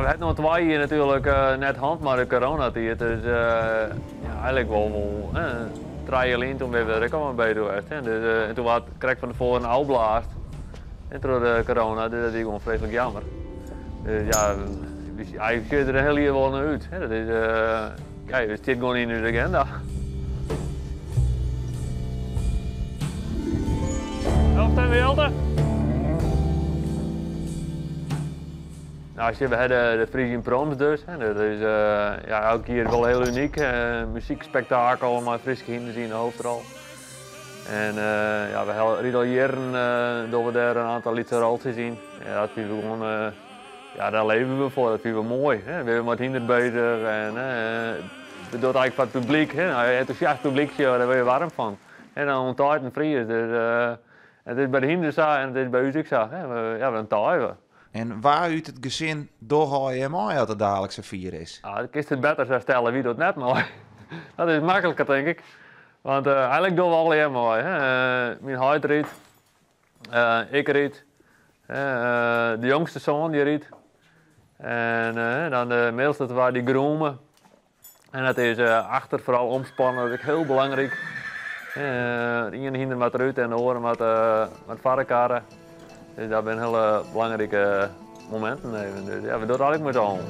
we hawwe no twa jier natuerlik net hân mei de coronatiid, dus ja, eigenlik wol wol trije jier lyn toen binne we der ek al mei beuzich west. Dus en toen waard krekt fan tefoaren ôfblaasd troch de corona, dus dat wie gewoan freeslik jammer. Dus ja, eigenlik sjogge der in hiel jier wol nei út. Dat is, ja, it stiet gewoan yn ús agenda. Helte en Jelte. Nou, sjoch, we hawwe de Frisian Proms dus. Dat is ja, elk jier wol hiel unyk. Muzykspektakel mei Fryske hynders yn de hoofdrol. En ja, we ride al jierren dogge we dêr in oantal lytse roltsjes yn. Ja, dat fine we gewoan, ja, dêr leve we foar. Dat fine we moai. Hè. We binne mei it hynder beuzich en we dogge it eigenlik foar it publyk. Hè. Entûsjast publyk sjogge, dêr wurde je waarm fan. En dan ûntteait in Fries. Dus it is by de hynders sa en it is by ús ek sa. Hè. Ja, we ûnttaaie we. En wa út it gesin dogge allegear mei as it daliks safier is? Ah, dan kinst it better sa stelle, wie docht net mei. Dat is makliker, tink ik. Want eigenlik dogge we allegear mei. Hè. Myn heit rydt, ik ryd, de jongste soan dy rydt. En dan de middelste twa dy groome. En dat is achter foaral omspannen, dat is ek hiel belangryk. De iene hynder moat derút en de oare moat moat foar de karre. Dus dat binne hiele belangrike mominten even. Dus ja, we dogge it eigenlik mei s'n allen.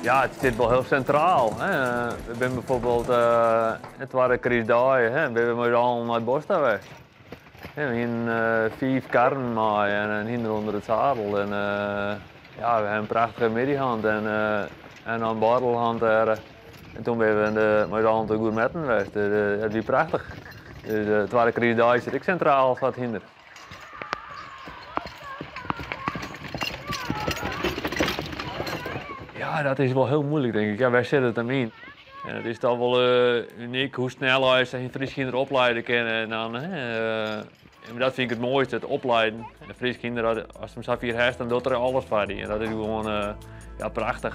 Ja, it stiet wol hiel sintraal. We binne byfoarbyld de twadde krystdei binne we mei ús allen nei it bosk ta west. We hienen fiif karren mei en in hynder ûnder it sadel. En ja, we ha in prachtige middei hân en en in borrel hân dêr. En toen binne we mei ús allen te gourmetten west. Dus it wie prachtich. Dus de twadde krystdei stiet ek sintraal foar it hynder. Ja, dat is wol hiel muoilik denk ik. Ja, wêr sit it him yn? En it is toch wol unyk hoe snel je in Frysk hynder opliede kinne. En dan, en dat fyn ik it moaiste, it oplieden. In Frysk hynder, ast him safier hast, dan docht er alles foar dy. En dat is gewoan ja, prachtich.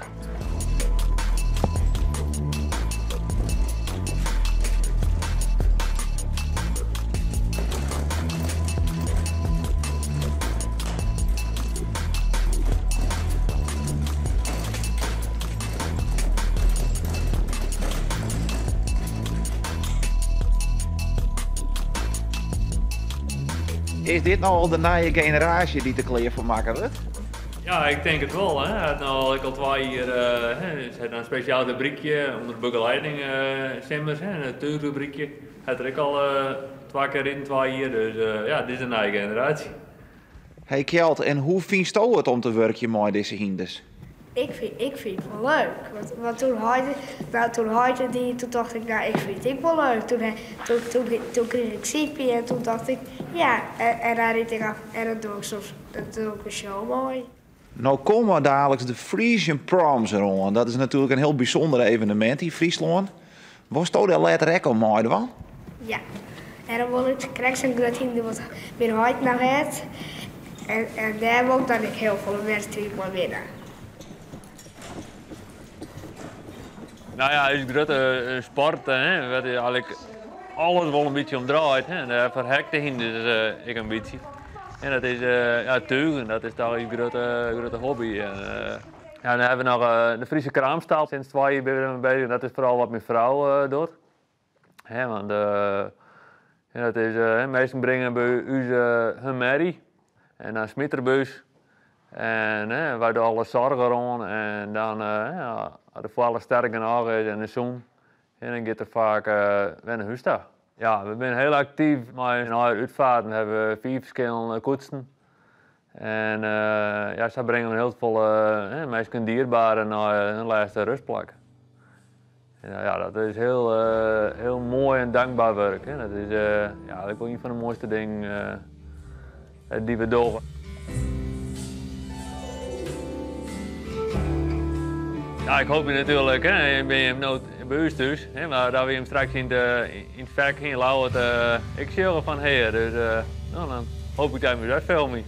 Is dit no al de nije generaasje dy't der klear foar makke wurdt? Ja, ik tink it wol. Hè. Hat no ek al twa jier, hè, se hat in spesjaal rubrykje ûnder begeleiding simmers, hè, in natuerrubrykje. Hat er ek al twa kear riden, twa jier. Dus ja, dit is de nije generaasje. Hey Kjeld, en hoe fynsto it om te wurkjen mei dizze hynders? Ik fyn, ik fyn it wol leuk. Want, want toen heit, nou, toen heit it die, toen tocht ik, nou, ik fyn it ek wol leuk. Toen, toen, toen, toen krige ik Siepie en toen tocht ik, ja, en, en dan ryd ik af en dan doe ik soms dan doe ik in show mei. No komme daliks de Frisian Proms deroan. Dat is natuerlik in hiel bysûnder evenemint yn Fryslân. Wolsto dêr letter ek oan meidwaan? Ja, en dan wol ik krekt sa'n grut hynder wat myn heit no hat. En, en dêr wol ik dan ek hiel folle wedstriid mei winne. Nou ja, ús grutte sport, hè, wêr't eigenlik alles wol in bytsje om draait. Hè, dêr ferhekt de hynders ek in bytsje. En dat is ja, tugen, dat is toch ús grutte, grutte hobby. En, ja, dan hawwe we noch de Friese Kraamstal. Sinds twa jier binne we dermei beuzich. Dat is foaral wat myn frou docht. Hè, want dat is, minsken bringe by ús hun merrie en dan smyt er by ús. En wy dogge alle soarch deroan en dan, as de foalle sterk genôch is en de sûn, dan giet er faak wer nei hûs ta. Ja, we binne hiel aktyf mei ús útfaarten. We hawwe fiif ferskillende koetsen. En ja, sa bringe we hiel folle minsken dierbaren nei hun lêste rustplak. En ja, dat is hiel, hiel moai en dankber wurk. Dat is ja, ek wol ien fan de moaiste dingen dy't we dogge. Ja, ik hoopje natuerlik, hè, ik bin no by ús thús, hè, mar dat we him straks yn it fek yn Ljouwert ek sjogge fan hear. Dus no, dan hoopje ik dat we dat filmje.